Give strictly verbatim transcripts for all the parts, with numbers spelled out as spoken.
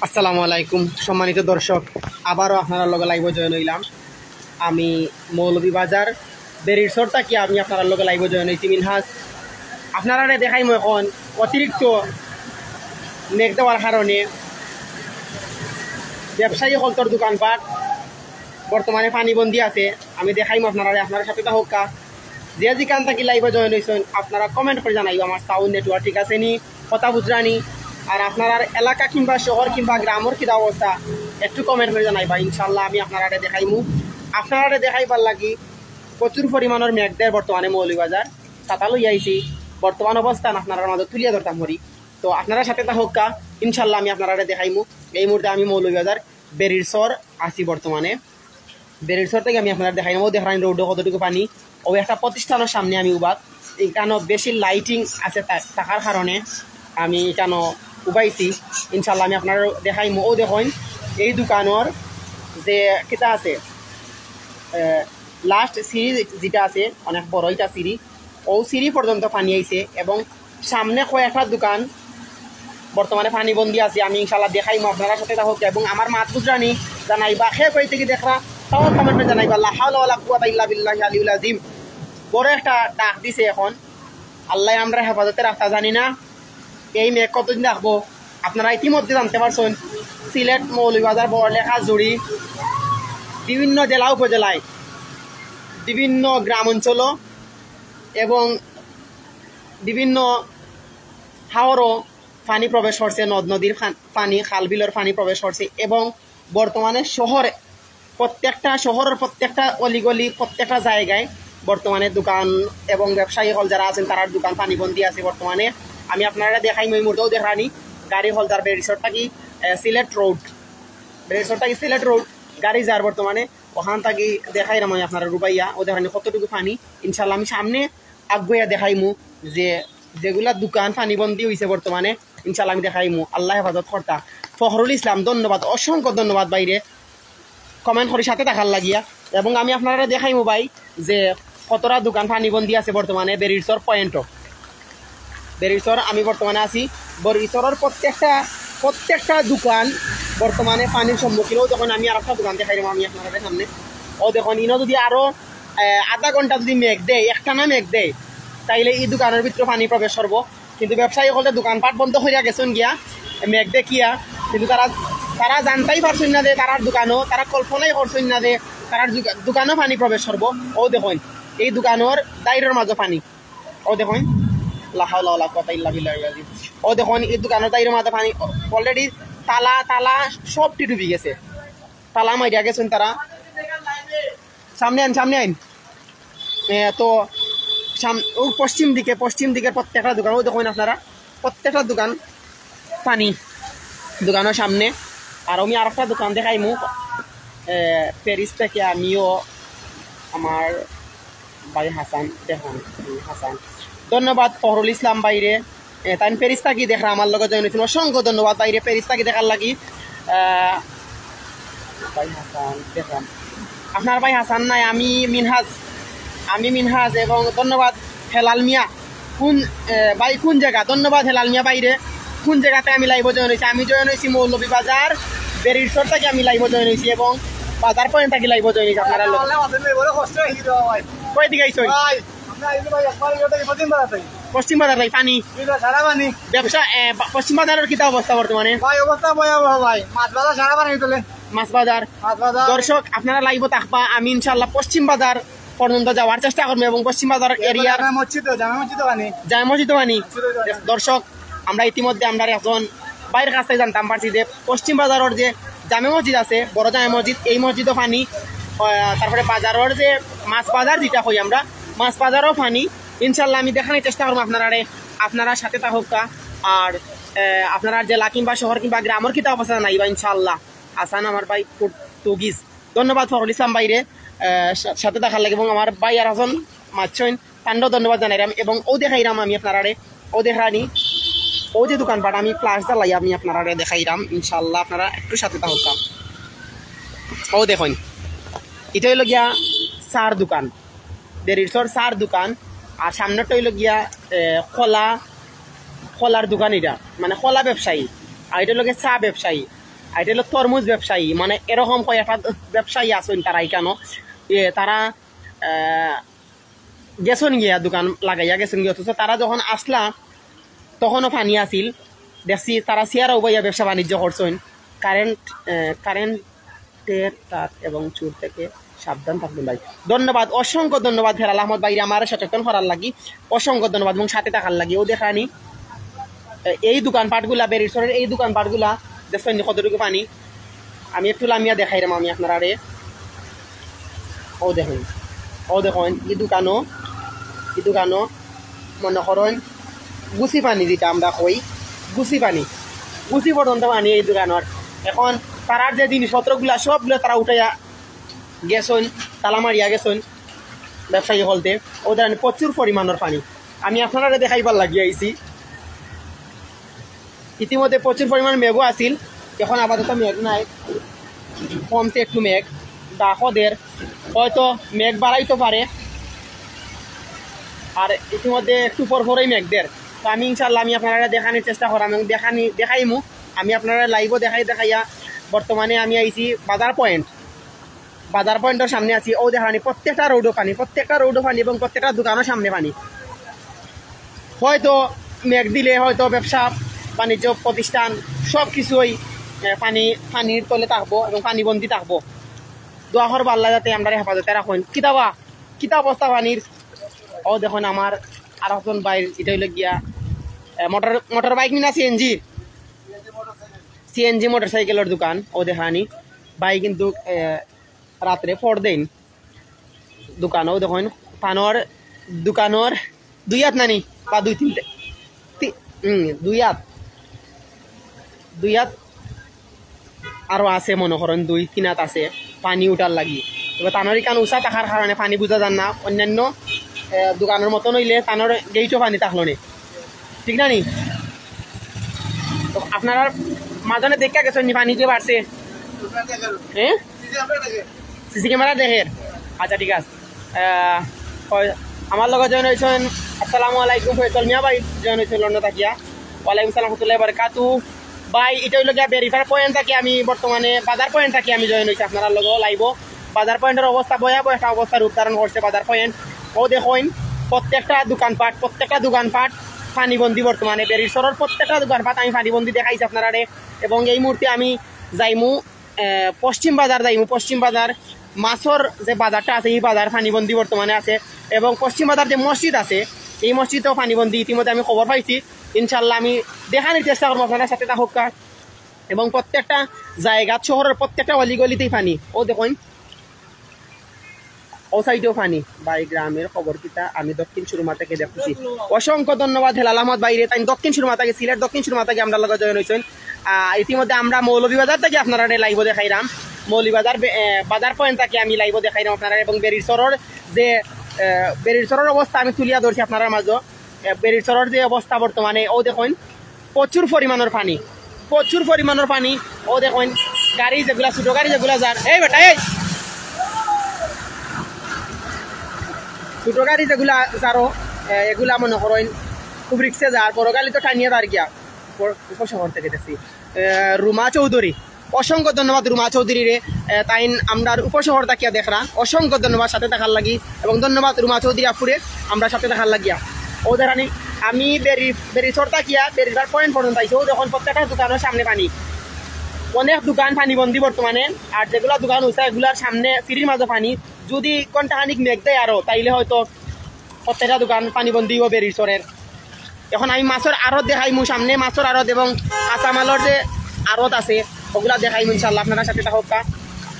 আসসালামু আলাইকুম সম্মানিত দর্শক, আবারও আপনারার লগে লাইভো জয়েন অইলাম। আমি মৌলভীবাজার বেরিরচর থাকি আমি আপনারার লগে লাইভো জয়েন অইছি মিনহাজ। আপনারারে দেখাইমু এখন অতিরিক্ত মেঘ দেওয়ার কারণে ব্যবসায়ী হকলর দোকানপাট বর্তমানে পানিবন্দী আছে। আমি দেখাইমু আপনারারে, আপনারা সাথে থাকউক্কা। যে যেখান থাকি লাইভো জয়েন অইছইন, আপনারা কমেন্ট করি জানাইবা আমার সাউন্ড নেটওয়ার্ক ঠিক আছে নি, কথা বুঝরা নি, আর আপনারার এলাকা কিংবা শহর কিংবা গ্রামর কিতা অবস্থা একটু কমেন্ট করি জানাইবা। ইনশাআল্লাহ আমি আপনারারে দেখাইমু। আপনারারে দেখাইবার লাগি প্রচুর পরিমাণর মেঘ দের বর্তমানে মৌলভীবাজার, ছাতা লইয়া আইছি। বর্তমান অবস্থান আপনারার মাঝে তুলিয়া ধরতাম করি। তো আপনারা সাথে থাকউক্কা, ইনশাআল্লাহ আমি আপনারারে দেখাইমু। এই মুহূর্তে আমি মৌলভীবাজার বেরিরচর আছি বর্তমানে। বেরিরচর থাকি আমি আপনারারে দেখাইমু, দেখরানি রোডো কতটুকু পানি। ও একটা প্রতিষ্ঠানর সামনে আমি উবাত, ইকানো বেশি লাইটিং আছে তা-, থাকার কারণে আমি ইকানো উবাইছি। ইনশাআল্লাহ আমি আপনারারে দেখাইমু। ও দেখইন এই দোকানর যে কিতা আছে, লাস্ট সিঁড়ি যেটা আছে, অনেক বড় ইটা সিঁড়ি, ও সিঁড়ি পর্যন্ত পানি আইছে এবং সামনে কয়েকটা দোকান বর্তমানে পানিবন্দী আছে। আমি ইনশাআল্লাহ দেখাইমু, আপনারা সাথে থাকউক্কা এবং আমার মাত বুঝরা নি জানাইবা, কে কই থাকি দেখরা তাও কমেন্টে জানাইবা। লা হাওলা ওয়ালা কুওয়াতা ইল্লা বিল্লাহি আলিউল আজিম। বড় একটা ডাক দিছে এখন, আল্লাহ আমরা হেফাজতে রাখতা জানি না এই মেঘ কতদিন রাখবো। আপনারা ইতিমধ্যে জানতে পারছইন সিলেট মৌলভীবাজার বড়লেখা জুড়ি বিভিন্ন জেলা উপজেলায় বিভিন্ন গ্রাম অঞ্চল এবং বিভিন্ন হাওরও পানি প্রবেশ করছে, নদ নদীর খান-, পানি, খাল বিলর পানি প্রবেশ করছে এবং বর্তমানে শহরে প্রত্যেকটা শহরের প্রত্যেকটা অলিগলি, প্রত্যেকটা জায়গায় বর্তমানে দোকান এবং ব্যবসায়ী হকল যারা আছেন, তারার দোকান পানিবন্দী আছে বর্তমানে। আমি আপনারারে দেখাইমু, এই মুহূর্তেও দেখরানি গাড়ি হকল যার বেরিরচর থাকি, আহ, সিলেট রোড, বেরিরচর থাকি সিলেট রোড গাড়ি যার বর্তমানে, ওখান থাকি দেখাইরাম আমি আপনারারে উবাইয়া। ও দেখরানি কতটুকু পানি, ইনশাআল্লাহ আমি সামনে আগুয়াইয়া দেখাইমু যে যেগুলা দোকান পানিবন্দী অইছে বর্তমানে, ইনশাআল্লাহ আমি দেখাইমু। আল্লাহ হেফাজত করতা। ফখরুল ইসলাম, ধন্যবাদ, অসংখ্য ধন্যবাদ ভাইরে কমেন্ট করি সাথে থাকার লাগিয়া। এবং আমি আপনারারে দেখাইমু ভাই যে কতটা দোকান পানিবন্দী আছে বর্তমানে বেরিরচর পয়েন্টও। বেরিরচর আমি বর্তমানে আছি, বেরিরচরর প্রত্যেকটা প্রত্যেকটা দোকান বর্তমানে পানির সম্মুখীন। ও দেখইন আমি আরেকটা দোকান দেখাইরাম আমি আপনারারে সামনে। ও দেখইন ইনো যদি আরো, আহ, আধা ঘন্টা যদি মেঘ দেয়, একটানা মেঘ দেয়, তাইলে এই দোকানর ভিতরে পানি প্রবেশ করবো। কিন্তু ব্যবসায়ী হকলে দোকানপাট বন্ধ করিয়া গেছইন গিয়া মেঘ দেখিয়া, কিন্তু তারা তারা জানতাই পারছইন না যে তারার দোকানও, তারা কল্পনাই করছইন না যে তারার দোকা-, দোকানও পানি প্রবেশ করবো। ও দেখইন এই দোকানর দাইরর মাঝে পানি। ও দেখইন, লা হাওলা ওয়ালা কুওয়াতা ইল্লা বিল্লাহিল আজিম। ও দেখইন এই দোকানর দাইরর মাঝে পানি, already তালা টালা সবটি ডুবি গেছে, তালা মারিয়া গেছইন তারা। সামনে আইন, সামনে আইন। এ, তো সাম-, ও পশ্চিম দিকে, পশ্চিম দিকে প্রত্যেকটা দোকান, ও দেখইন আপনারা, প্রত্যেকটা দোকান পানি, দোকানর সামনে। আর আমি আরেকটা দোকান দেখাইমু, এ, প্যারিস থাকি আমিও, আমার ভাই হাসান, দেখইন, হাসান, ধন্যবাদ ফখরুল ইসলাম ভাইরে। এ, তাইন প্যারিস থাকি দেখরা আমার লগে জয়েন অইছইন, অসংখ্য ধন্যবাদ ভাইরে প্যারিস থাকি দেখার লাগি। আহ, ভাই হাসান, দেখলাম। আপনার ভাই হাসান নাই, আমি মিনহাজ, আমি মিনহাজ এবং ধন্যবাদ হেলাল মিয়া। কোন, এ, ভাই কোন জায়গা? ধন্যবাদ হেলাল মিয়া ভাইরে। কোন জায়গাতে আমি লাইভো জয়েন অইছি? আমি জয়েন অইছি মৌলভীবাজার বেরিরচর থাকি আমি লাইভো জয়েন অইছি এবং বাজার পয়েন্ট থাকি লাইভো জয়েন অইছি আপনারা লগে। কই দিকে আইছইন? ভাই, আমরা আইছি ভাই, একবার ইয়ে থাকি, পশ্চিম বাজার থাকি। পশ্চিম বাজার থাকি পানি। জি ভাই, সারা পানি। ব্যবসা, এ, বা-, পশ্চিম বাজারর কিতা অবস্থা বর্তমানে? ভাই, অবস্থা ভয়াবহ ভাই। মাছ বাজার সারা পানি তলে। মাছ বাজার। মাছ বাজার। দর্শক, আপনারা লাইভো থাকবা। আমি ইনশাআল্লাহ পশ্চিম বাজার পর্যন্ত যাওয়ার চেষ্টা করমু এবং পশ্চিম বাজার এরিয়ার জামে মসজিদ, জামে মসজিদ পানি। জামে মসজিদ পানি। মসজিদও পানি। দর্শক, আমরা ইতিমধ্যে আমরা একজন ভাইর কাছ থাকি জানতাম পারছি যে পশ্চিম বাজারর যে জামে মসজিদ আছে, বড় জামে মসজিদ, এই মসজিদও পানি, আহ, তারপরে বাজারর যে মাছ বাজার যেটা কই আমরা, মাছ বাজারও পানি। ইনশাআল্লাহ আমি দেখানির চেষ্টা করমু আপনারারে, আপনারা সাথে থাকউক্কা। আর, আহ, আপনারার জেলা কিংবা শহর কিংবা গ্রামর কিতা অবস্থা জানাইবা ইনশাআল্লাহ। হাসান আমার ভাই পর্তুগিজ, ধন্যবাদ ফখরুল ইসলাম ভাইরে, আহ, সা-, সাথে থাকার লাগি এবং আমার ভাই আর হাসান মাছইন তানরেও ধন্যবাদ জানাইরাম এবং ও দেখাইরাম আমি আপনারারে, ও দেখরানি, ও যে দোকানপাট আমি ফ্ল্যাশ জ্বালাই আমি আপনারারে দেখাইরাম ইনশাআল্লাহ, আপনারা একটু সাথে থাকউক্কা। ও দেখইন, ইটা অইলো গিয়া চার দোকান, বেরিরচর চার দোকান, আর সামনেটা অইলো গিয়া, এ, কলা, কলার দোকান ইটা, মানে কলা ব্যবসায়ী, আর ইটা অইলো গিয়া চা ব্যবসায়ী। আর ইটা অইলো তরমুজ ব্যবসায়ী, মানে এরকম কয়েকটা ব্যবসায়ী আছইন তারা ইখানো। এ, তারা, আহ, গেছইন গিয়া, দোকান লাগাইয়া গেছইন গিয়া, অথচ তারা যখন আছলা তখনও পানি আছিল। দেখছি তারা চেয়ারো বইয়া ব্যবসা বাণিজ্য করছইন। কারেন্ট, আহ, কারেন্টের তার এবং চুর থেকে সাবধান থাকবেন ভাই। ধন্যবাদ, অসংখ্য ধন্যবাদ হেলাল আহমদ ভাইরে আমারে সচেতন করার লাগি, অসংখ্য ধন্যবাদ এবং সাথে থাকার লাগি। অউ দেখরানি, এ-, এই দোকানপাটগুলা, বেরিরচরর এই দোকানপাটগুলা দেখছইন নি কতটুকু পানি। আমি একটু লামিয়া দেখাইরাম আমি আপনারারে। অউ দেখইন, অউ দেখইন, ই দোকানো, ই দোকানো মনে করইন গুছি পানি, যেটা আমরা কই গুছি পানি, গুছি পর্যন্ত পানি এই দোকানর। এখন তারার যে জিনিসপত্রগুলা সবগুলা তারা উঠাইয়া গেছইন, তালা মারিয়া গেছইন ব্যবসায়ী হকলতে। অউ দেখইন প্রচুর পরিমাণর পানি, আমি আপনারারে দেখাইবার লাগি আইছি। ইতিমধ্যে প্রচুর পরিমাণ মেঘও আছিল, এখন আপাতত মেঘ নাই, কমছে একটু মেঘ, ডাকও দের, হয়তো মেঘ বাড়াইতো পারে। আর ইতিমধ্যে একটু পর পরই মেঘ দের। তো আমি ইনশাল্লাহ আমি আপনারারে দেখানির চেষ্টা করাম এবং দেখানি, দেখাইমু। আমি আপনারারে live-ও দেখাই, দেখাইয়া বর্তমানে আমি আইছি বাজার পয়েন্ট, বাজার পয়েন্টর সামনে আছি। অউ দেখরানি প্রত্যেকটা রোডও পানি, প্রত্যেকটা রোডও পানি এবং প্রত্যেকটা দোকানও সামনে পানি। হয়তো মেঘ দিলে হয়তো ব্যবসা বাণিজ্য প্রতিষ্ঠান সব কিছুই, এ, পানি, পানির তলে থাকবো এবং পানিবন্দি থাকবো। দোয়া করবা আল্লায় যাতে আমরারে হেফাজতে রাখইন। কিতা বা, কিতা অবস্থা পানির? অউ দেখইন আমার আর একজন ভাইর, ইটা অইলো গিয়া, এ, মোটর, মোটর বাইক নি না সিএনজি? সিএনজি মোটরসাইকেলর দোকান। অউ দেখরানি ভাই কিন্তু, এ, রাত্রে ফড় দেইন দোকানো। অউ দেখইন তানর দোকানর দুই আত নানি বা দুই তিনটা, তি-, হুম, দুই আত, দুই আত আরো আছে মনে করইন, দুই তিন আত আছে পানি উঠার লাগি। তবে তানর ইখান উচা থাকার কারণে পানি বুঝা যার না। অন্যান্য, এ, দোকানর মতন অইলে তানর গেইটও পানি থাকলো নে, ঠিক না নি? তো আপনারার মাজনে দেখা গেছইন নি পানি যে বাড়ছে? হ্যাঁ, সিসি ক্যামেরা দেখের। আচ্ছা, ঠিক আছে। আহ, হয়, আমার লগে জয়েন অইছইন, আসসালামু আলাইকুম, ফয়সল মিয়া ভাই জয়েন অইছইন লন্ডন থাকিয়া। ওয়ালাইকুম সালাম রহমতুল্লাহি ওয়া বারাকাতু। ভাই, ইটা অইলো গিয়া বেরিরপার পয়েন্ট থাকি আমি বর্তমানে, বাজার পয়েন্ট থাকি আমি জয়েন অইছি আপনারার লগে live-ও। বাজার পয়েন্টর অবস্থা ভয়াবহ একটা অবস্থা রূপ ধারণ করছে বাজার পয়েন্ট। অউ দেখইন প্রত্যেকটা দোকানপাট, প্রত্যেকটা দোকানপাট পানিবন্দি বর্তমানে। বেরিরচরর প্রত্যেকটা দোকানপাট আমি পানিবন্দি দেখাইছি আপনারারে। এবং এই মুহূর্তে আমি যাইমু, আহ, পশ্চিম বাজার যাইমু। পশ্চিম বাজার, মাছর যে বাজারটা আছে, এই বাজার পানিবন্দি বর্তমানে আছে। এবং পশ্চিম বাজার যে মসজিদ আছে, এই মসজিদও পানিবন্দি। ইতিমধ্যে আমি খবর পাইছি, ইনশাল্লাহ আমি দেখানির চেষ্টা করমু, আপনারা সাথে থাকউক্কা। এবং প্রত্যেকটা জাগাত, শহরর প্রত্যেকটা অলিগলিতেই পানি। অউ দেখইন, অউ সাইডেও পানি। ভাই, গ্রামের খবর কিতা? আমি দক্ষিণ সুরমা থেকে দেখতেছি। অসংখ্য ধন্যবাদ হেলাল আহমদ ভাইরে, তাইন দক্ষিণ সুরমা থেকে, সিলেট দক্ষিণ সুরমা থেকে আমরার লগে জয়েন অইছইন। আহ, ইতিমধ্যে আমরা মৌলভীবাজার থেকে আপনারারে live-ও দেখাইরাম, মৌলভীবাজার বে-, আহ, বাজার পয়েন্ট থেকে আমি live-ও দেখাইরাম আপনারারে। এবং বেরিরচরর যে, আহ, বেরিরচরর অবস্থা আমি তুলিয়া ধরছি আপনারার মাজো। এ, বেরিরচরর যে অবস্থা বর্তমানে, অউ দেখইন, প্রচুর পরিমাণর পানি, প্রচুর পরিমাণর পানি। অউ দেখইন, গাড়ি যেগুলা, ছোট গাড়ি যেগুলা যার, এই বেটা, এই ছোট গাড়ি যেগুলা যারও, এ, এগুলা মনে করইন খুব রিক্সে যার, বড় গাড়ি তো টানিয়া যার গিয়া। উপর, উপশহর থেকে দেখছি। এ, রুমা চৌধুরী, অসংখ্য ধন্যবাদ রুমা চৌধুরীরে। এ, তাইন আমরার উপশহর থাকিয়া দেখরা, অসংখ্য ধন্যবাদ সাথে থাকার লাগি, এবং ধন্যবাদ রুমা চৌধুরী আফুরে আমরার সাথে থাকার লাগিয়া। অউ দেখরানি, আমি বেরি, বেরিরচর থাকিয়া বেরিরপার পয়েন্ট পর্যন্ত আইছি। অউ দেখইন প্রত্যেকটা দোকানর সামনে পানি, অনেক দোকান পানিবন্দি বর্তমানে। আর যেগুলা দোকান উচা, এগুলার সামনে সিঁড়ির মাজো পানি। যদি ঘন্টাখানিক মেঘ দেয় আরো, তাইলে হয়তো প্রত্যেকটা দোকান পানিবন্দি অইবো বেরিরচরর। এখন আমি মাছর আড়ত দেখাইমু সামনে, মাছর আড়ত এবং কাঁচামালর যে আড়ত আছে, অগুলা দেখাইমু ইনশাআল্লাহ, আপনারার সাথে থাকউক্কা।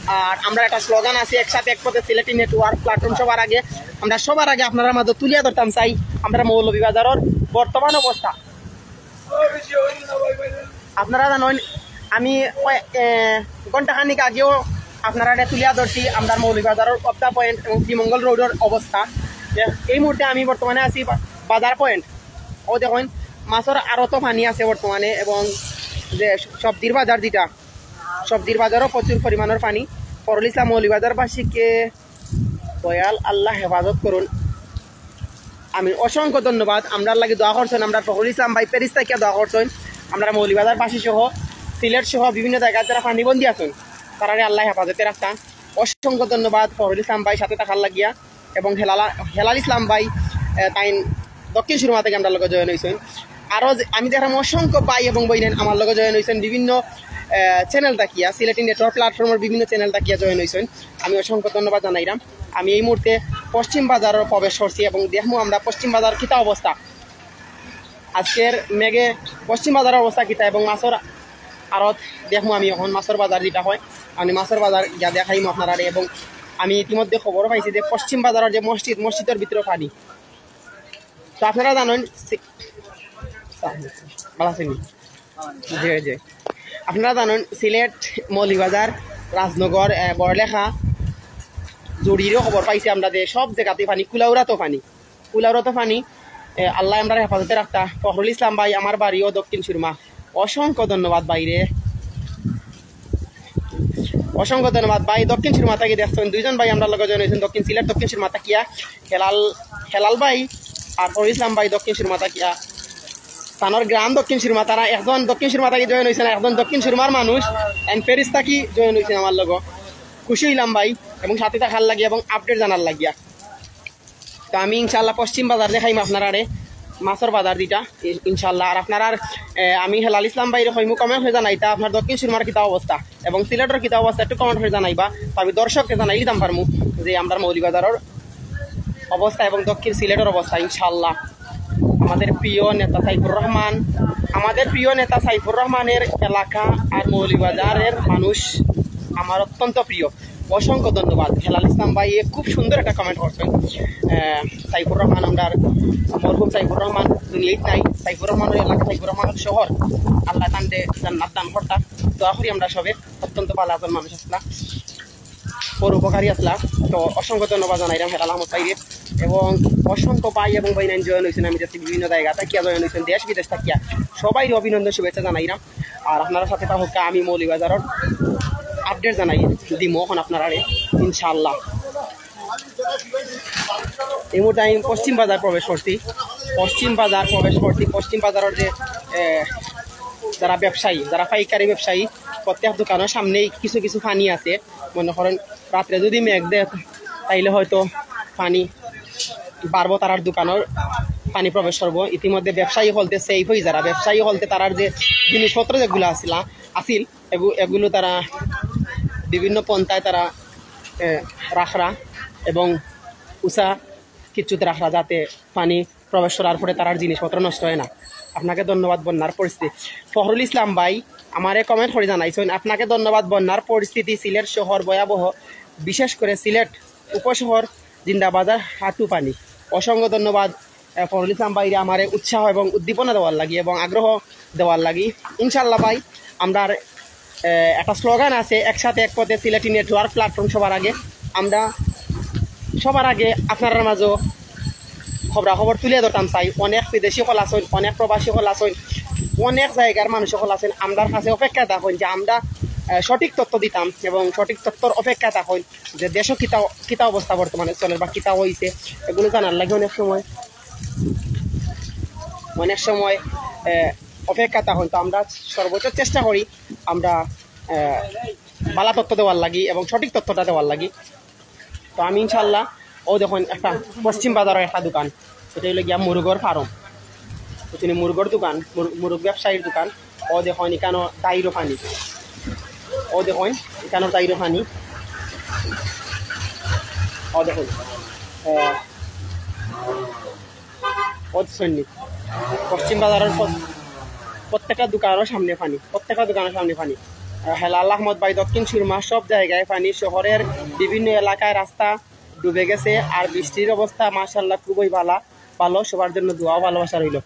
আর আমরার একটা স্লোগান আছে, "একসাথে এক পথে সিলেটি নেটওয়ার্ক প্ল্যাটফর্ম সবার আগে।" আমরা সবার আগে আপনারার মাজে তুলিয়া ধরতাম চাই আমরার মৌলভীবাজারর বর্তমান অবস্থা। আপনারা জানইন, আমি কয়-, এ, ঘন্টাখানিক আগেও আপনারারে তুলিয়া ধরছি আমরার মৌলভীবাজারর অবস্থা পয়েন্ট এবং শ্রীমঙ্গল রোডর অবস্থা। এ, এই মুহূর্তে আমি বর্তমানে আছি বা-, বাজার পয়েন্ট। অউ দেখইন, মাছর আড়তো পানি আছে বর্তমানে, এবং যে সবজির বাজার যেটা, সবজির বাজারও প্রচুর পরিমাণর পানি। ফরুল ইসলাম মৌলভীবাজারবাসীকে দয়াল আল্লাহ হেফাজত করুন। আমি অসংখ্য ধন্যবাদ। আমরার লাগি দোয়া করছইন, আমরার ফখরুল ইসলাম ভাই প্যারিস থাকিয়া দোয়া করছইন, আমরার মৌলভীবাজারবাসী সহ। সিলেট সহ বিভিন্ন জাগাত যারা পানিবন্দী আছইন, তারারে আল্লায় হেফাজতে রাখতা। অসংখ্য ধন্যবাদ ফখরুল ইসলাম ভাই সাথে থাকার লাগিয়া এবং হেলালা-, হেলাল ইসলাম ভাই, আহ, তাইন দক্ষিণ সুরমা থাকি আমরার লগে join অইছইন। আরও যে, আমি দেখরাম অসংখ্য ভাই এবং বইনাইন আমার লগে join অইছইন বিভিন্ন, আহ, channel থাকিয়া, সিলেটি network platformর বিভিন্ন channel থাকিয়া join অইছইন। আমি অসংখ্য ধন্যবাদ জানাইরাম। আমি এই মুহূর্তে পশ্চিম বাজারো প্রবেশ করছি এবং দেখমু আমরা পশ্চিম বাজার কিতা অবস্থা। আজকের মেঘে পশ্চিম বাজারর অবস্থা কিতা এবং মাছর আড়ত দেখমু আমি অখন মাছর বাজার যেটা হয়, আমি মাছর বাজার গিয়া দেখাইমু আপনারারে। এবং আমি ইতিমধ্যে খবর পাইছি যে পশ্চিম বাজারর যে মসজিদ, মসজিদর ভিতরে পানি। তো আপনারা জানইন সি-, ভালা আছইন নি? জি, জি। আপনারা জানইন সিলেট, মৌলভীবাজার, রাজনগর, আহ, বড়লেখা, জুড়িরও খবর পাইছি আমরা যে সব জাগাতেই পানি, কুলাউড়াতেও পানি। কুলাউড়াতেও পানি, এ, আল্লায় আমরার হেফাজতে রাখতা। ফখরুল ইসলাম ভাই, আমার বাড়িও দক্ষিণ সুরমা। অসংখ্য ধন্যবাদ ভাইরে, অসংখ্য ধন্যবাদ ভাই। দক্ষিণ সুরমা থাকি দেখছইন, দুইজন ভাই আমরার লগে join অইছইন দক্ষিণ সিলেট, দক্ষিণ সুরমা থাকিয়া। হেলাল, হেলাল ভাই আর ফখরুল ইসলাম ভাই দক্ষিণ সুরমা থাকিয়া। তানর গ্রাম দক্ষিণ সুরমা, তারা একজন দক্ষিণ সুরমা থাকি join অইছইন, একজন দক্ষিণ সুরমার মানুষ, and প্যারিস থাকি join অইছইন আমার লগে। খুশি অইলাম ভাই, এবং সাথে থাকার লাগি এবং update জানার লাগিয়া। তো আমি ইনশাআল্লাহ পশ্চিম বাজার দেখাইমু আপনারারে, মাছর বাজার যেটা, ই-, ইনশাআল্লাহ। আর আপনারার, এ, আমি হেলাল ইসলাম ভাইরে কইমু, comment করি জানাইতা আপনার দক্ষিণ সুরমার কিতা অবস্থা এবং সিলেটর কিতা অবস্থা, একটু comment করি জানাইবা। তো আমি দর্শকরে জানাই দিতাম পারমু যে আমরার মৌলভীবাজারর অবস্থা এবং দক্ষিণ সিলেটর অবস্থা, ইনশাআল্লাহ। আমাদের প্রিয় নেতা সাইফুর রহমান, আমাদের প্রিয় নেতা সাইফুর রহমানের এলাকা আর মৌলভীবাজারের মানুষ আমার অত্যন্ত প্রিয়। অসংখ্য ধন্যবাদ। হেলাল ইসলাম ভাই এ খুব সুন্দর একটা comment করছইন। আহ, সাইফুর রহমান, আমরার মরহুম সাইফুর রহমান দুনিয়াত নাই। সাইফুর রহমানর এলাকা, সাইফুর রহমানর শহর, আল্লায় তানরে জান্নাত দান করতা। দোয়া করি আমরা সবে, অত্যন্ত ভালা একজন মানুষ আছলা, পরোপকারী আছলা। তো অসংখ্য ধন্যবাদ জানাইরাম হেলাল আহমদ ভাইরে এবং অসংখ্য ভাই এবং বইনাইন join অইছইন, আমি দেখছি বিভিন্ন জাগা থাকিয়া join অইছইন, দেশ বিদেশ থাকিয়া। সবাইরে অভিনন্দন, শুভেচ্ছা জানাইরাম। আর আপনারার সাথে থাকউক্কা, আমি মৌলভীবাজারর update জানাই দিমু অখন আপনারারে ইনশাআল্লাহ। এই মুহূর্তে আমি পশ্চিম বাজার প্রবেশ করছি, পশ্চিম বাজার প্রবেশ করছি। পশ্চিম বাজারর যে, এ, যারা ব্যবসায়ী, যারা পাইকারি ব্যবসায়ী, প্রত্যেক দোকানর সামনেই কিছু কিছু পানি আছে। মনে করেন রাত্রে যদি মেঘ দেয়, তাইলে হয়তো পানি বাড়বো, তারার দোকানর পানি প্রবেশ করবো। ইতিমধ্যে ব্যবসায়ী অকলতে safe অই, যারা ব্যবসায়ী অকলতে তারার যে জিনিসপত্র যেগুলা আছিল, আছিল, এগু-, এগুলো তারা বিভিন্ন পন্থায় তারা, এ, রাখরা এবং উঁচা কিছুতে রাখরা, যাতে পানি প্রবেশ করার পরে তারার জিনিসপত্র নষ্ট হয় না। আপনাকে ধন্যবাদ। বন্যার পরিস্থিতি, ফখরুল ইসলাম ভাই আমারে comment করি জানাইছইন, আপনাকে ধন্যবাদ। বন্যার পরিস্থিতি সিলেট শহর ভয়াবহ, বিশেষ করে সিলেট উপশহর জিন্দাবাজার হাঁটু পানি। অসংখ্য ধন্যবাদ। আহ, ফখরুল ইসলাম ভাইরে আমারে উৎসাহ এবং উদ্দীপনা দেওয়ার লাগি এবং আগ্রহ দেওয়ার লাগি। ইনশাআল্লাহ ভাই, আমরার, আহ, একটা slogan আছে, "একসাথে এক পথে সিলেটি network platform সবার আগে।" আমরা সবার আগে আপনারার মাঝে খবরাখবর তুলিয়া ধরতাম চাই। অনেক বিদেশি অকল আছইন, অনেক প্রবাসী অকল আছইন, অনেক জাগার মানুষ অকল আছইন, আমরার কাছে অপেক্ষায় থাকইন যে আমরা, আহ, সঠিক তথ্য দিতাম এবং সঠিক তথ্যর অপেক্ষায় থাকইন যে দেশো কিতা, কিতা অবস্থা বর্তমানে চলের বা কিতা অইছে, এগুলো জানার লাগি অনেক সময়, অনেক সময়, আহ, অপেক্ষায় থাকইন। তো আমরা সর্বোচ্চ চেষ্টা করি আমরা, আহ, ভালা তথ্য দেওয়ার লাগি এবং সঠিক তথ্যটা দেওয়ার লাগি। তো আমি ইনশাআল্লাহ, ও দেখইন একটা পশ্চিম বাজারর একটা দোকান, এটা অইলো গিয়া মুরগর farm, বুঝছইন নি, মুরগর দোকান, মুর-, মুরগ ব্যবসায়ীর দোকান। ও দেখইন ইকানো তাইরও পানি, ও দেখইন ইকানো তাইরও পানি, ও দেখইন, আহ, ও দেখইন নি, পশ্চিম বাজারর প্র-, প্রত্যেকটা দোকানর সামনে পানি, প্রত্যেকটা দোকানর সামনে পানি। আহ, হেলাল আহমদ ভাই, দক্ষিণ সুরমা, সব জাগায় পানি, শহরর বিভিন্ন এলাকায় রাস্তা ডুবে গেছে, আর বৃষ্টির অবস্থা মাশাআল্লাহ খুবই ভালা, ভালো। সবার জন্য দোয়া ও ভালোবাসা রইলো।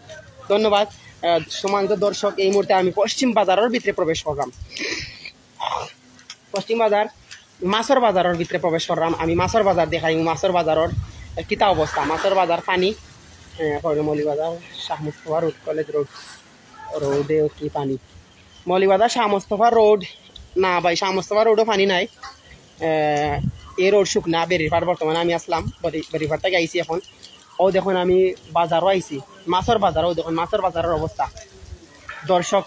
ধন্যবাদ। আহ, সম্মানিত দর্শক, এই মুহূর্তে আমি পশ্চিম বাজারর ভিতরে প্রবেশ করলাম। পশ্চিম বাজার, মাছর বাজারর ভিতরে প্রবেশ করলাম। আমি মাছর বাজার দেখাই, মাছর বাজারর, আহ, কিতা অবস্থা। মাছর বাজার পানি, আহ, করিমলি বাজার, শাহ মুস্তফা রোড, কলেজ রোড, রোডেও কি পানি। মৌলভীবাজার শাহ মোস্তফা রোড, না ভাই, শাহ মোস্তফা রোডও পানি নাই। আহ, এই রোড শুকনা, বেরিরপাড় বর্তমানে আমি আছলাম, বেরি-, বেরিরপাড় থাকি আইছি অখন। ও দেখইন আমি বাজারও আইছি, মাছর বাজারও দেখইন, মাছর বাজারর অবস্থা। দর্শক,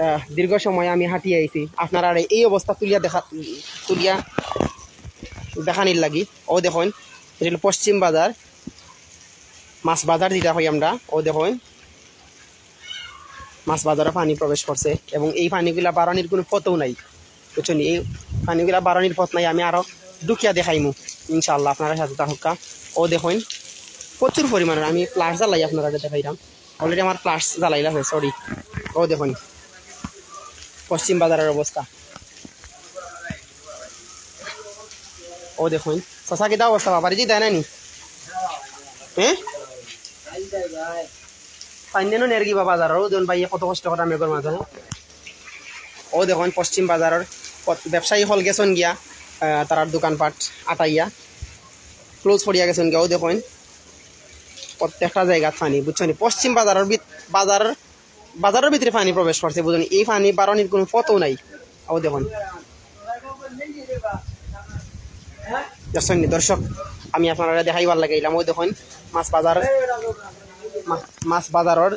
আহ, দীর্ঘ সময় আমি হাঁটিয়া আইছি, আপনারারে এই অবস্থা তুলিয়া দেখা, তুলিয়া দেখানির লাগি। অউ দেখইন, ইটা অইলো পশ্চিম বাজার, মাছ বাজার যেটা কই আমরা। অউ দেখইন, মাছ বাজারো পানি প্রবেশ করছে এবং এই পানিগুলা বারনির কুনু পথও নাই, বুঝছইন নি? এই পানিগুলা বারনির পথ নাই, আমি আরো ঢুকিয়া দেখাইমু ইনশাআল্লাহ, আপনারা সাথে থাকুক্কা। অউ দেখইন, প্রচুর পরিমাণর, আমি ফ্ল্যাশ জ্বালাই আপনারারে দেখাইরাম। Already আমার ফ্ল্যাশ জ্বালাইলা অয়, সরি। অউ দেখইন, পশ্চিম বাজারর অবস্থা। অউ দেখইন, চাচা, কিতা অবস্থা? বাবারে জি দেয় না নি? হ্যাঁ, পাইন্নেনও নেরগি বা বাজারর। অউ দেখইন ভাইয়ে কত কষ্ট করা মেঘর মাঝে। অউ দেখইন পশ্চিম বাজারর কত ব্যবসায়ী হকল গেছইন গিয়া, আহ, তারার দোকানপাট আটাইয়া ক্লোজ করিয়া গেছইন গিয়া। অউ দেখইন, প্রত্যেকটা জাগাত পানি, বুঝছইন নি? পশ্চিম বাজারর ভিত-, বাজারর, বাজারর ভিতরে পানি প্রবেশ করছে, বুঝছইন নি? এই পানি বারনির কুনু পথও নাই। অউ দেখইন, দেখছইন নি দর্শক, আমি আপনারারে দেখাইবার লাগি আইলাম। অউ দেখইন, মাছ বাজার, মা-, মাছ বাজারর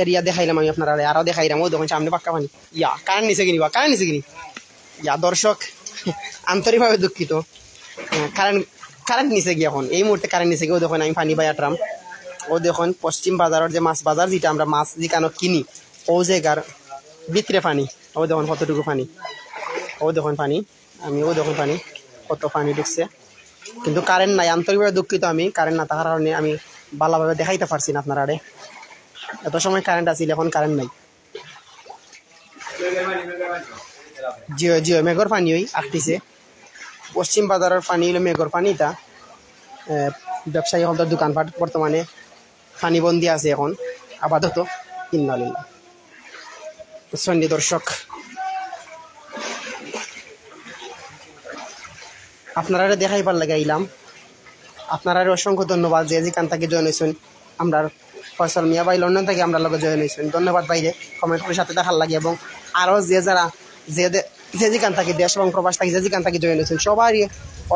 এরিয়া দেখাইলাম আমি আপনারারে, আরো দেখাইরাম। অউ দেখইন, সামনে পাক্কা পানি। ইয়া, কারেন্ট নিছে গি নি বা, কারেন্ট নিছে গি নি? ইয়া, দর্শক, আন্তরিকভাবে দুঃখিত। হ্যাঁ, কারেন্ট, কারেন্ট নিছে গি অখন, এই মুহূর্তে কারেন্ট নিছে গি। অউ দেখইন, আমি পানি বায় আটরাম। অউ দেখইন, পশ্চিম বাজারর যে মাছ বাজার, যেটা আমরা মাছ যেখানো কিনি, অউ জাগার ভিতরে পানি। অউ দেখইন কতটুকু পানি, অউ দেখইন পানি, আমি অউ দেখইন পানি, কত পানি ঢুকছে। কিন্তু কারেন্ট নাই, আন্তরিকভাবে দুঃখিত আমি, কারেন্ট না থাকার কারণে আমি ভালোভাবে দেখাইতাম পারছি না আপনারারে। এত সময় কারেন্ট আছিল, অখন কারেন্ট নাই। জি অয়, জি অয়, মেঘর পানি অউ আটতিছে। পশ্চিম বাজারর পানি অইলো মেঘর পানি ইটা। এ, ব্যবসায়ী হকলর দোকানপাট বর্তমানে পানিবন্দী আছে অখন আপাতত। ইন্না লিল্লাহ। বুঝছইন নি দর্শক, আপনারারে দেখাইবার লাগি আইলাম। আপনারারে অসংখ্য ধন্যবাদ, যে যেখান থাকি জয়েন অইছইন। আমরার ফয়সল মিয়া ভাই লন্ডন থাকি আমরার লগে জয়েন অইছইন, ধন্যবাদ ভাইরে কমেন্ট করি সাথে থাকার লাগি। এবং আরো যে যারা যে দে-, যে যেখান থাকি, দেশ এবং প্রবাস থাকি যে যেখান থাকি জয়েন অইছইন, সবারই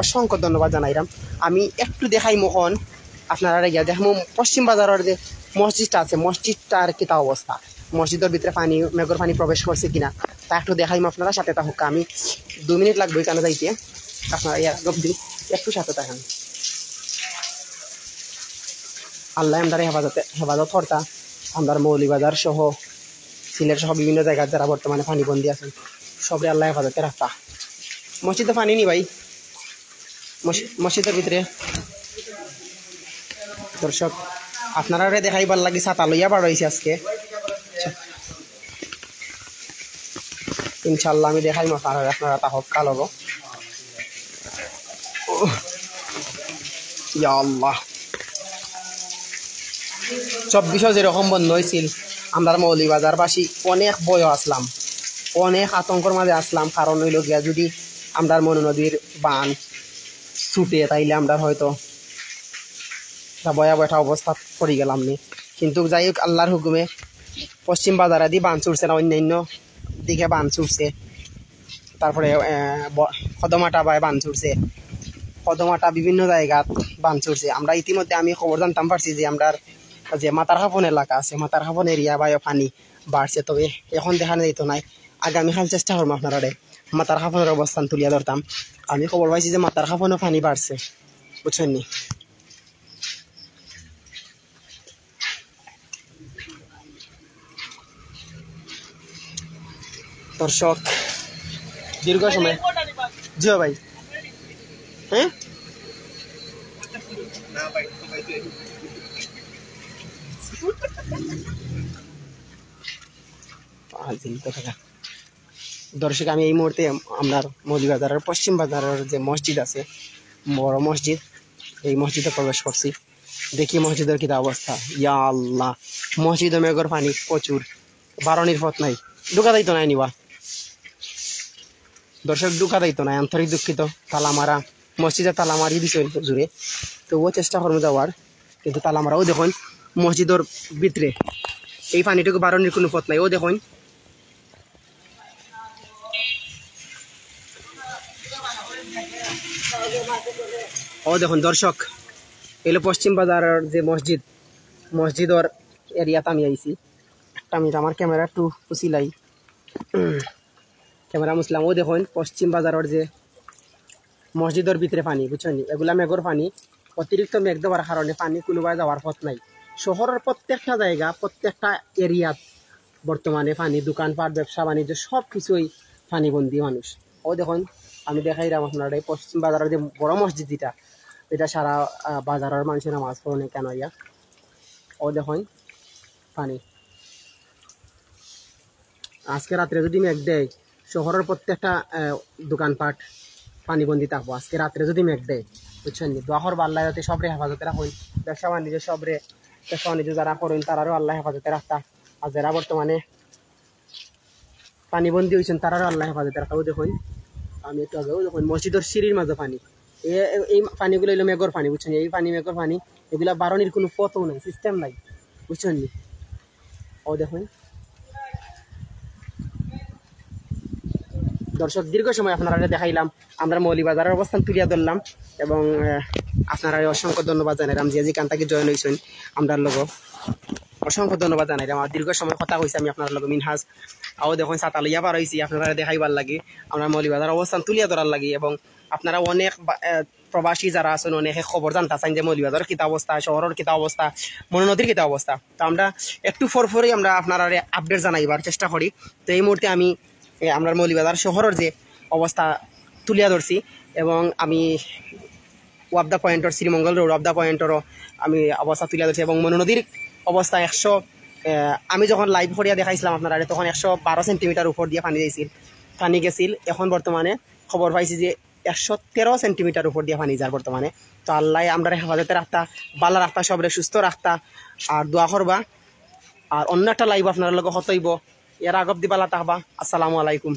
অসংখ্য ধন্যবাদ জানাইরাম। আমি একটু দেখাইমু অখন আপনারারে গিয়া দেখমু পশ্চিম বাজারর যে মসজিদটা আছে, মসজিদটার কিতা অবস্থা। মসজিদর ভিতরে পানি, মেঘর পানি প্রবেশ করছে কিনা, তা একটু দেখাইমু, আপনারা সাথে থাকুক্কা। আমি দুই মিনিট লাগবো এখানো যাইতে, আপনারা ইয়ার অবধি একটু সাথে থাকেন। আল্লায় আমরারে হেফাজতে, হেফাজত করতা, আমরার মৌলভীবাজার সহ, সিলেট সহ বিভিন্ন জাগাত যারা বর্তমানে পানিবন্দী আছইন, সবরে আল্লায় হেফাজতে রাখতা। মসজিদো পানি নি ভাই? মস-, মসজিদর ভিতরে। দর্শক, আপনারারে দেখাইবার লাগি ছাতা লইয়া বার অইছি আজকে। ইনশাআল্লাহ আমি দেখাইমু আপনারারে, আপনারা থাকউক্কা লগে। ইয়া আল্লাহ, চব্বিশো যেরকম বন্যা অইছিল, আমরার মৌলভীবাজারবাসী অনেক ভয় আছলাম, অনেক আতঙ্কর মাঝে আছলাম। কারণ অইলো গিয়া, যুদি আমরার মনু নদীর বান ছুটে, তাইলে আমরার হয়তো একটা ভয়াবহ একটা অবস্থাত পড়ি গেলাম নি। কিন্তু যাই হউক, আল্লার হুকুমে পশ্চিম বাজারেদি বান ছুটছে না, অন্যান্য দিকে বান ছুটছে। তারপরে, আহ, ব-, কদমাটা বায় বান ছুটছে, কদমাটা বিভিন্ন জাগাত বান ছুটছে। আমরা ইতিমধ্যে আমি খবর জানতাম পারছি যে আমরার যে মাতারখাফন এলাকা আছে, মাতারখাফন এরিয়া বায়ও পানি বাড়ছে। তবে অখন দেখানি যাইতো নায়, আগামীকাল চেষ্টা করমু আপনারারে মাতারখাফনর অবস্থান তুলিয়া ধরতাম। আমি খবর পাইছি যে মাতারখাফনও পানি বাড়ছে, বুঝছইন নি? দর্শক, দীর্ঘ সময়, জি ভাই, হ্যাঁ, পাঁচ দিন কোথাকার। দর্শক, আমি এই মুহূর্তে আমরার মৌলভীবাজারর পশ্চিম বাজারর যে মসজিদ আছে, বড় মসজিদ, এই মসজিদো প্রবেশ করছি। দেখি মসজিদর কিতা অবস্থা। ইয়া আল্লাহ, মসজিদো মেঘর পানি প্রচুর, বারনির পথ নাই, ঢুকা যাইতো নায় নি বা। দর্শক, ঢুকা যাইতো নায়, আন্তরিক দুঃখিত। তালা মারা, মসজিদে তালা মারি দিছে জুড়ে, তবুও চেষ্টা করমু যাওয়ার, কিন্তু তালা মারা। অউ দেখইন মসজিদর ভিতরে এই পানিটুকু বারনির কুনু পথ নাই। অউ দেখইন, অউ দেখইন দর্শক, অইলো পশ্চিম বাজারর যে মসজিদ, মসজিদর এরিয়াত আমি আইছি। একটা মিনিট, আমার ক্যামেরা একটু উছিলাই। ক্যামেরা মুছলাম। অউ দেখইন পশ্চিম বাজারর যে মসজিদর ভিতরে পানি, বুঝছইন নি? এগুলা মেঘর পানি, অতিরিক্ত মেঘ দেওয়ার কারণে পানি কুনুবায় যাওয়ার পথ নাই। শহরর প্রত্যেকটা জাগা, প্রত্যেকটা এরিয়াত বর্তমানে পানি, দোকানপাট, ব্যবসা বাণিজ্য সব কিছুই পানিবন্দী মানুষ। অউ দেখইন, আমি দেখাইরাম আপনারারে, এই পশ্চিম বাজারর যে বড় মসজিদ যেটা, যেটা সারা, আহ, বাজারর মানষে নামাজ পড়ইন কেন ইয়া। অউ দেখইন পানি। আজকে রাত্রে যদি মেঘ দেয়, শহরর প্রত্যেকটা, আহ, দোকানপাট পানিবন্দী থাকবো। আজকে রাত্রে যদি মেঘ দেয়, বুঝছইন নি? দোয়া করবা আল্লায় যাতে সবরে হেফাজতে রাখইন, ব্যবসা বাণিজ্য সবরে, ব্যবসা বাণিজ্য যারা করইন তারারেও আল্লায় হেফাজতে রাখতা, আর যারা বর্তমানে পানিবন্দী অইছইন তারারেও আল্লায় হেফাজতে রাখতা। অউ দেখইন, আমি একটু আগে, অউ দেখইন মসজিদর সিঁড়ির মাঝে পানি। এ-, এ-, এই পানিগুলা অইলো মেঘর পানি, বুঝছইন নি? এই পানি মেঘর পানি, এগুলা বারনির কুনু পথও নাই, সিস্টেম নাই, বুঝছইন নি? অউ দেখইন দর্শক, দীর্ঘ সময় আপনারারে দেখাইলাম, আমরার মৌলভীবাজারর অবস্থান তুলিয়া ধরলাম এবং, আহ, আপনারারে অসংখ্য ধন্যবাদ জানাইরাম যে যেখান থাকি জয়েন অইছইন আমরার লগে। অসংখ্য ধন্যবাদ জানাইরাম। আর দীর্ঘ সময় কথা কইছি আমি আপনারার লগে মিনহাজ। অউ দেখইন ছাতা লইয়া বার অইছি আপনারারে দেখাইবার লাগি, আমরার মৌলভীবাজারর অবস্থান তুলিয়া ধরার লাগি এবং আপনারা অনেক বা-, আহ, প্রবাসী যারা আছইন অনেকে খবর জানতা চাইন যে মৌলভীবাজারর কিতা অবস্থা, শহরর কিতা অবস্থা, মনু নদীর কিতা অবস্থা। তো আমরা একটু পর পরই আমরা আপনারারে আপডেট জানাইবার চেষ্টা করি। তো এই মুহূর্তে আমি, এ, আমরার মৌলভীবাজার শহরর যে অবস্থা তুলিয়া ধরছি এবং আমি ওয়াবদা পয়েন্টর, শ্রীমঙ্গল রোড ওয়াবদা পয়েন্টরও আমি অবস্থা তুলিয়া ধরছি এবং মনু নদীর অবস্থা একশো, এ, আমি যখন লাইভ করিয়া দেখাইছিলাম আপনারারে তখন একশো বারো সেন্টিমিটার উপর দিয়া পানি যাইছিল, পানি গেছিল। এখন বর্তমানে খবর পাইছি যে একশো তেরো সেন্টিমিটার উপর দিয়া পানি যার বর্তমানে। তো আল্লায় আমরারে হেফাজতে রাখতা, বালা রাখতা, সবরে সুস্থ রাখতা, আর দোয়া করবা। আর অন্য একটা লাইভ আপনারার লগে কথা অইবো, এর আগ অব্দি বালা থাকবা। আসসালামু আলাইকুম।